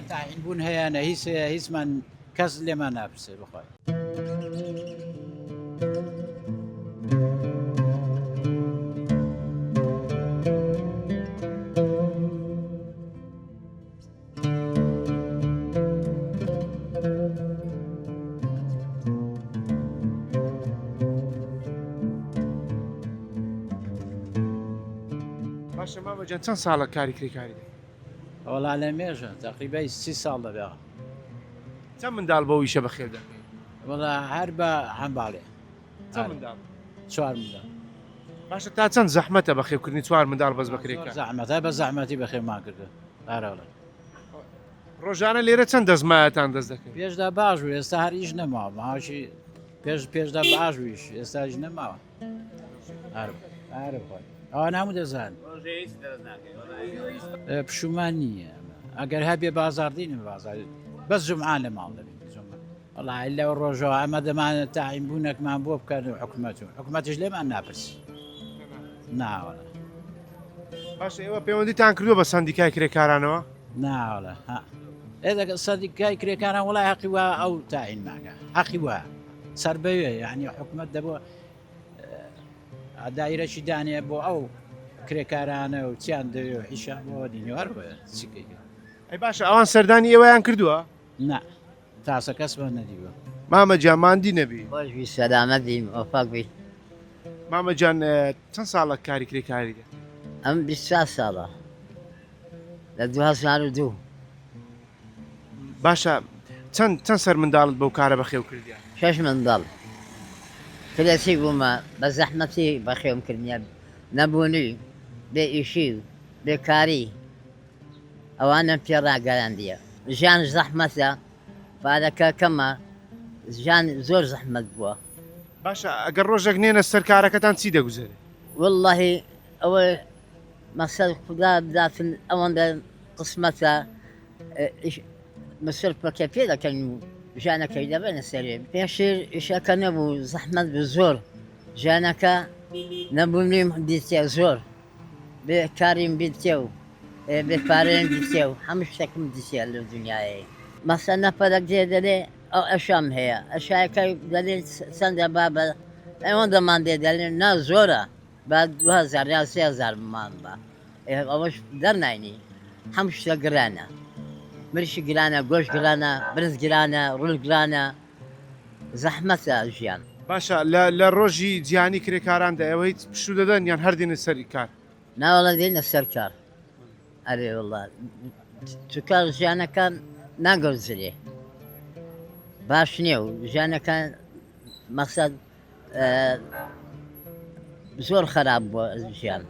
تاعین بوون هەیە نە هیچ هەیە هیچمان کەس لێمان ناپرسێ بخوای. باشە مامە جان چەند ساڵە کاری کرێکاری دەکەی؟ وەڵا لە مێژە تەقریبای سی ساڵ دەبێ. چەند منداڵ بەو ئیشە بەخێو دەکەی؟ وەڵا هەر بە هەمباڵێ. چەند منداڵ؟ چوار منداڵ. باشە تا چەند زەحمەتە بەخێوکردنی چوار منداڵ بەس بە کرێکار؟ زەحمەتە بە زەحمەتی بەخێومان کردن. ئارەوەڵا. ڕۆژانە لێرە چەند دەستمایەتان دەست دەکەوێت؟ پێشدا باش بوو ئێستا هەر ئیش نەماوە ماوەشی پێش پێشدا باش بوویش ئێستاش نەماوە. ئەوان هەموو دەزان پشومان نییە ئەگەر هەبێ بازار دینم بازار بەس جمعان لە ماڵ دەبین وەڵی لەو ڕۆژەوە ئەمە دەمانە تاعین بوونێکمان بۆ بکەن و حکوومەت و حکوومەتیش لێمان ناپرسی ناوەڵە باشە ئێوە پەیوەندیتان کردووە بە سندیکای کرێکارانەوە ناوەڵە ها سندیکای کرێکاران وڵای حەقی وا ئەو تاعین ناکە حەقی وا سەر بەوێ یعنی حکوومەت دەبوو دایرەشی دانێ بۆ ئەو کرێکارانە و چیان دەوێ و حیشان بۆ دینیوار بۆ چیکەی ئەی باشە ئەوان سەردانی ئێوەیان کردووە؟ نا تاسە کەسمان نەدیوە. مامە گیان ماندی نەبی. خۆش بی سەلامەت بی مۆفەق بی. مامە گیان چەند ساڵە کاری کرێکاری دەکەی؟ ئەم 24 ساڵە لە 2002. باشە چەند چەند سەر منداڵت بەو کارە بەخێو کردیان؟ شەش منداڵ. کرێچی بوومە بە زەحمەتی بەخێوم کردنیان نەبوونی بێ ئیشی و بێکاری ئەوانەم پێ ڕاگەیاندیە ژیان زەحمەتە پارەکە کەمە ژیان زۆر زەحمەت بووە. باشە ئەگەر ڕۆژێک نێنە سەر کارەکەتان چی دەگوزەرێ؟ وەڵاهی ئەوە مەسەل خودا بداتن ئەوەندە قسمەتە مسر پەکە پێ دەکەن و ژیانەکەی دەبەنە سەرێ پێشتر ئیشەکە نەبوو زەحمەت بوو زۆر ژیانەکە نەبوونیم دیتە زۆر بێ کاریم بیتێ و بێ پارەیم دیتێ و هەموو شتێکم دیتێ لەو دنیایەی. مەسەن نەفەرەک دێ دەلێ ئەو ئەشام هەیە ئەشایەکە دەلێ چەندە بابە ئەوەندەمان دێ دەلێ نا زۆرە با 2000 یا 3000 مان با ئەوەش دەرناینی هەموو شتە گرانە مرشی گرانە گۆشت گرانە برنج گرانە ڕوون گرانە زەحمەتە ژیان. باشە لە لە ڕۆژی جیهانی کرێکاراندا ئێوە هیچ پشوو دەدەن یان هەر دێنە سەری کار؟ ناوەڵا دێینە سەر کار ئەرێ وەڵا چونکە ژیانەکان ناگەوزرێ باش نییە و ژیانەکان مەقسەد زۆر خراپ بووە ژیان.